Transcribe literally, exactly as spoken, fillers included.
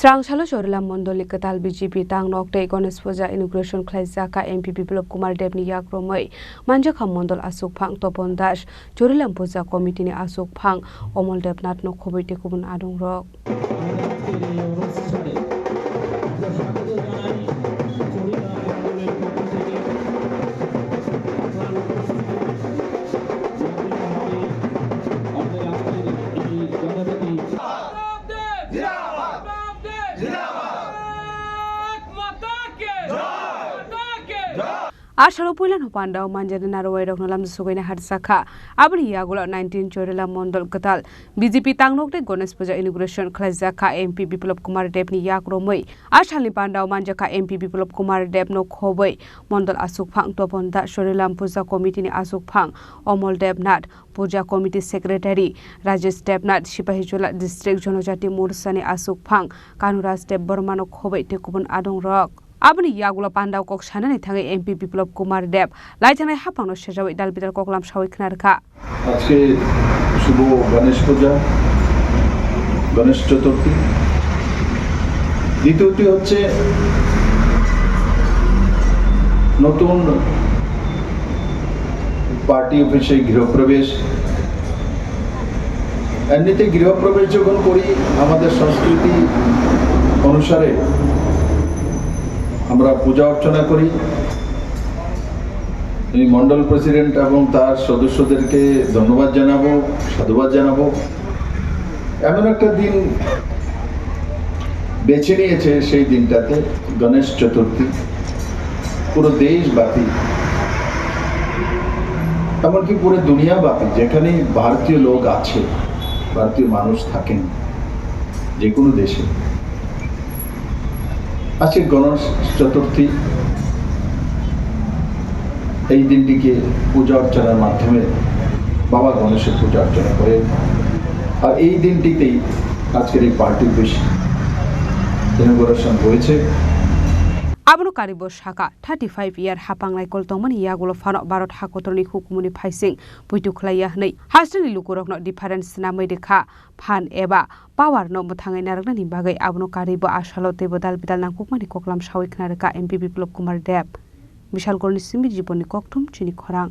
Twrang salo Chorilam Mondolni kwtal B J P tangnok tei Ganesh Puja inauguration khlaijak kha M P Biplop Kumar Debni yak romwi. Manjakha Mondol aswk phang Topon Das, Chorilam Puja Committee ni aswk phang Omol Debnath no khobwi tei kubun adongrok. A salo puilano pandao manjani narwai rokno lamjak sugaina harjakha. Aboni yagulo nineteen Chorilam Mondol kwtal B J P tangnok tei Ganesh Puja inauguration khlaijakha M P Biplop Kumar Debni yak romwi. A salni pandao manjakha M P Biplop Kumar Debno khobwi Mondol aswk phang Topon Das, Chorilam Puja Committee ni aswk phang Omol Debnath, Puja Committee Secretary Rajesh Debnath, Sipahijola District Jonojati Morcha ni aswk phang Kanuraj Debbarma no khobwi tei kubun adongrok. Aboni yagulo pandao kok sanani thangwi M P Biplop Kumar Deb laithangnai haphangno sejawi dal bidal koklam sawi khna rwkha. আজকে শুভ গণেশ পূজা, গণেশ চতুর্থী। দ্বিতীয়টি হচ্ছে নতুন পার্টি অফিসে গৃহপ্রবেশ। এমনিতে গৃহপ্রবেশ যখন করি, আমাদের সংস্কৃতি অনুসারে আমরা পূজা অর্চনা করি। আমি মণ্ডল প্রেসিডেন্ট এবং তার সদস্যদেরকে ধন্যবাদ জানাবো, সাধুবাদ জানাবো। এমন একটা দিন বেছে নিয়েছে, সেই দিনটাতে গণেশ চতুর্থী। পুরো দেশব্যাপী, এমনকি পুরো দুনিয়াব্যাপী যেখানে ভারতীয় লোক আছে, ভারতীয় মানুষ থাকেন যে কোনো দেশে, আজকে গণেশ চতুর্থী, এই দিনটিকে পূজা অর্চনার মাধ্যমে বাবা গণেশের পূজা অর্চনা করে। আর এই দিনটিতেই আজকের এই পার্টি অফিস ইনঅগুরেশন হয়েছে। Abono karibo saka, thirty five year hapang naikol tongmani yagulo phano Bharat hakotorni hukumuni phaising puitu khlaiya hwnwi hasteni lukurokno difference swnamwi rwkha. Phan eba power no mwthangwi narwknani bagwi abono karibo a salo teibo dal bidal nangkukmani koklam sawi khna rwkha M P Biplop Kumar Deb. Bishalgorni simi Jibonni Kokthum chini khorang.